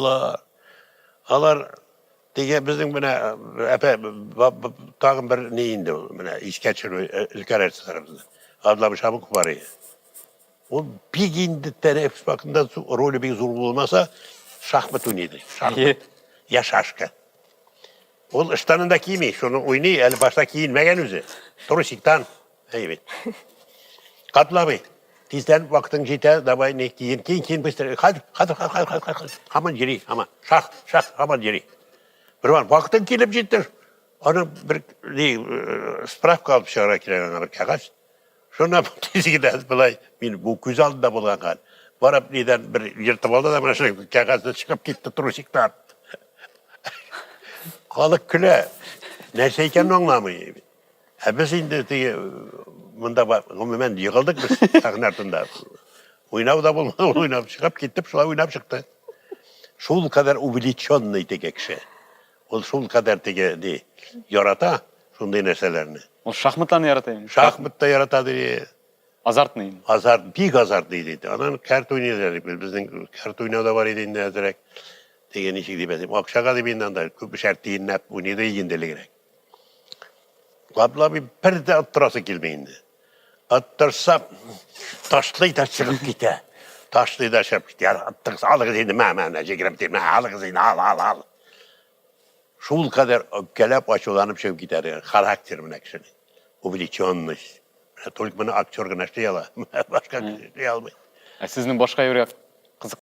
Алар, алар теге безнең менә әпә тагын бер ни инде ул, менә искә төшерү өлкән артистларыбызны. Абдулла Шабуков бар иде. Ул бик инде тәнәфес вакытында роле бик зур булмаса, шахмат уйный иде. Шахмат. Я шашка. Ул ыштанын да кими, шуны уйный, әле башта киенмәгән үзе. Трусиктан. Әй бит. Катлы абый, тиздән вакытың җитә, давай не киен, киен, киен быстро. Хәзер, хәзер, хәзер, хәзер, хәзер. Һаман йөри, һаман. Шах, шах, һаман йөри. Бер вакытың килеп җитте. Аны бер ни справка алып чыгарга кирәк аңа бер кәгазь. Шуннан тиз генә болай мин бу күз алдында булган хәл. Барып нидән бер ертып алды да менә шул кәгазьне чыгып китте трусиктан. Халык көлә. Нәрсә икәнен аңламый. Ә без инде теге монда гомумән егылдык без сәхнә артында. Уйнау да булмады, ул уйнап чыгып китеп, шулай уйнап чыкты. Шул кадәр увлеченный теге кеше. Ул шул кадәр теге ни ярата шундый нәрсәләрне. Ул шахматларны ярата инде. Шахмат та ярата ди. Азартный инде. Азарт, бик азартный диде. Анан кәрт уйныйлар дип, безнең кәрт уйнау да бар иде инде әзрәк. Теге ничек дип әйтим, акчага дип инде анда күпмешәр тиенләп уйныйды инде элегрәк. Габдулла абый бер дә оттырасы килми инде. Оттырса, ташлый да чыгып китә. Ташлый да чыгып китә. Оттырса, алыгыз инде, мә, мә, мә, 20 тиен, мә, алыгыз инде, ал, ал, ал. Шул кадәр үпкәләп, ачуланып чыгып китә. Характер менә кешенең. Увлеченность. Менә только моны актер гына эшли ала. Башка кеше эшли алмый. Ә сезнең башка әйбергә кызык.